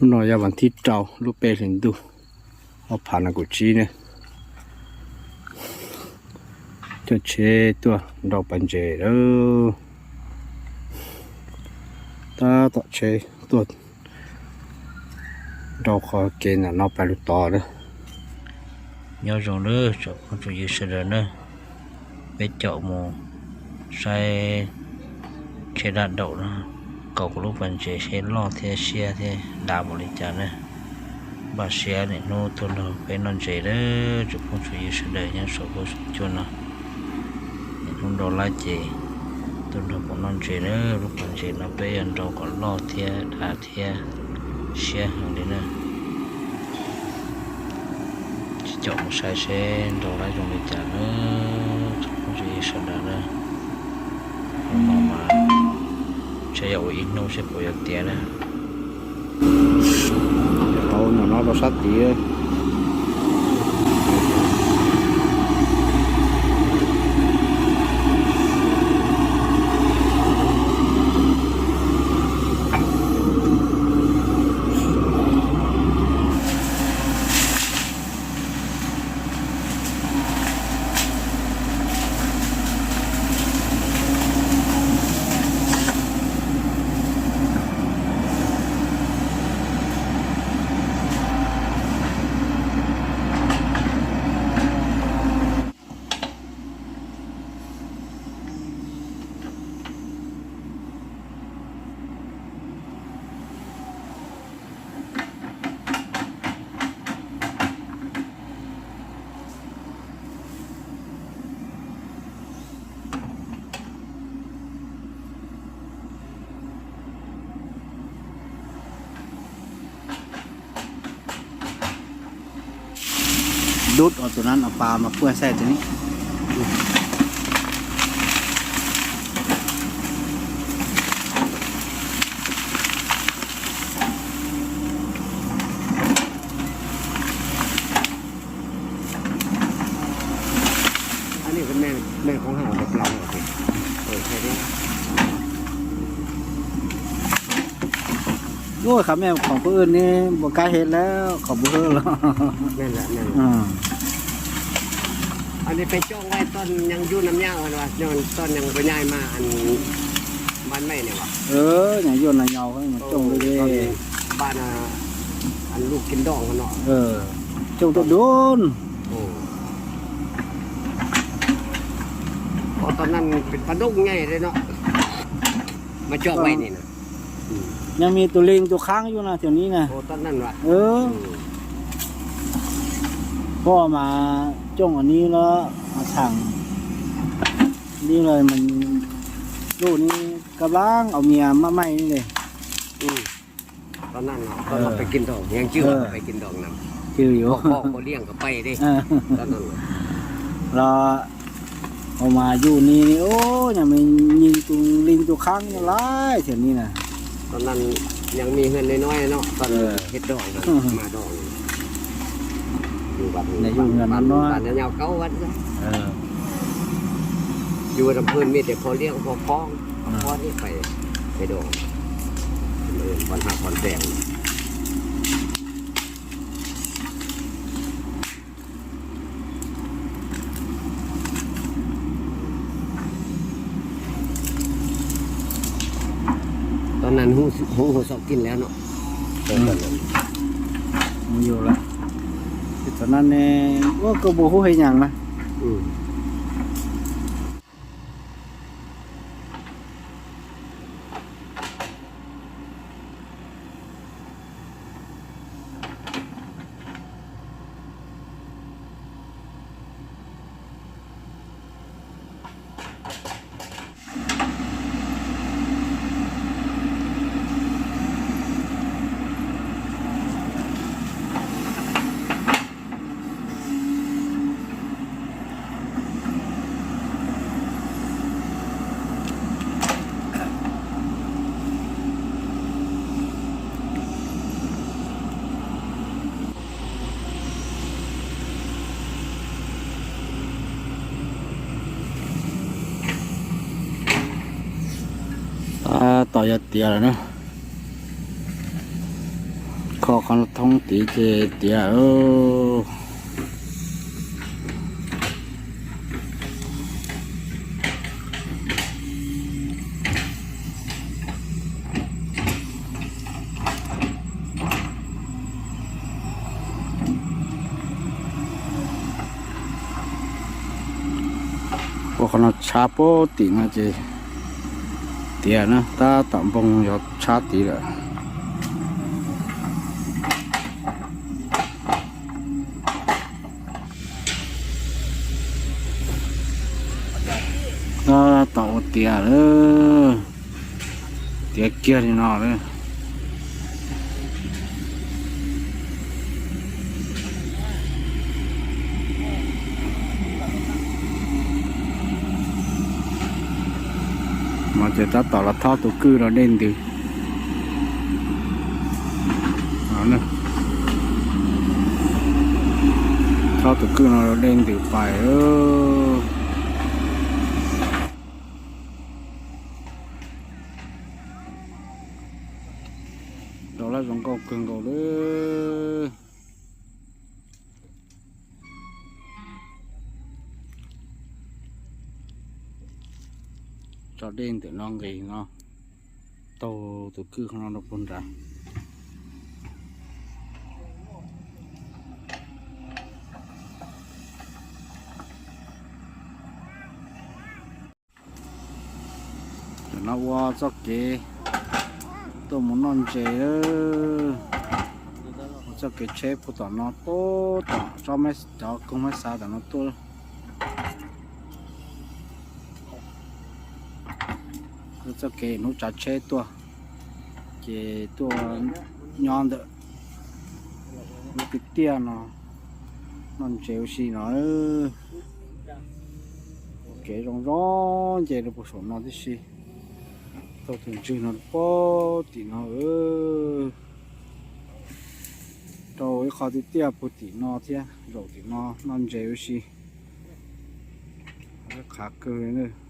Hnub no yog vas thib rau lub peb hlis ntuj ob phav nees nkaum tsib ne. Coj tsheb tuaj nrau pas ntses lawm. Tab tom tsheb tuaj nrau qhov kev ntawm no pas lug tod lawm. Nyob zoo nawb tsoom phooj tsoom ywg sawv daws nawb. Peb caum mus saib tsheb daj daum no, kaum kuv lub pas ntses seb loj thiab siab thiab dav npaum li cas na. Npaj siab niaj hnub tuaj nrog peb noj ntses lawm tsoom phooj tsoom ywg sawv daws nyob saum huab saum cua no. Niaj hnub nrau lawm ces tuaj nrog kuv noj ntses lawm. Lub pas ntses no peb yuav nrau kom loj thiab dav thiab siab heev li na. Tsis caum mus saib seb nrau lawm zoo li cas na tsoom phooj tsoom ywg sawv daws na. Hnub no mas ntshe yuav ua ib hnub seb puas yuav tiav na. Hauv no rau sab tid. Dub tus no pas mas puaj xaij tus ni. Ua qhov meej khoom phooj ywg ne, npaum kab hev lawm khoom phooj ywg los. Nyuam yuaj no nyaus cooj li. Cooj tuaj dub. Yeej me tus leej tus khaab yuj no thiab ni na. Koj mas cooj ni los thaam ni los, luj ni kab laab au mias maj maij li. Los mas yus ni, yeej me tus leej tus khaab lawm thiab ni na. Yus hnub no, tau naj hnub hauv xaum kij lawm no. Mus yus lawm, thaum no ne, ua koj puas hu hais nyaam na. Tab tom yuav tiav lawm na. Kho qhov no thoob tid ces tiav. Ua qhov no tshab puag tim no ces tiav na, tab tom npog yog tshab tid lawm. Tab tom ua tiav lawm, tiav kiag li no lawm. No ces tab tom los thob tus kwj rau dej ntws. Thob tus kwj no rau dej ntws pais. Rau lawm zoo nkauj kawg nkaus li. Tso dej ntawm no nqis no, taug tus kwj no rau puag nrad. Tam no ua txoj kev tuaj mus noj ntses, ua txoj kev tsheb puag tom no, puag tom tsob, cov koog mab xav tom no tuaj. Ua txoj kev hnub tsav tsheb tuaj, ces tuaj nyob ntawm lub tiaj tiaj no noj ntses ua si no. Kev zoo zoo nce rau puag saum no tib si, taug tus ntswg no puag tim no, rau ib qho tiaj tiaj puag tim no thiab, zaum tim no noj ntses ua si. Qhav kawg.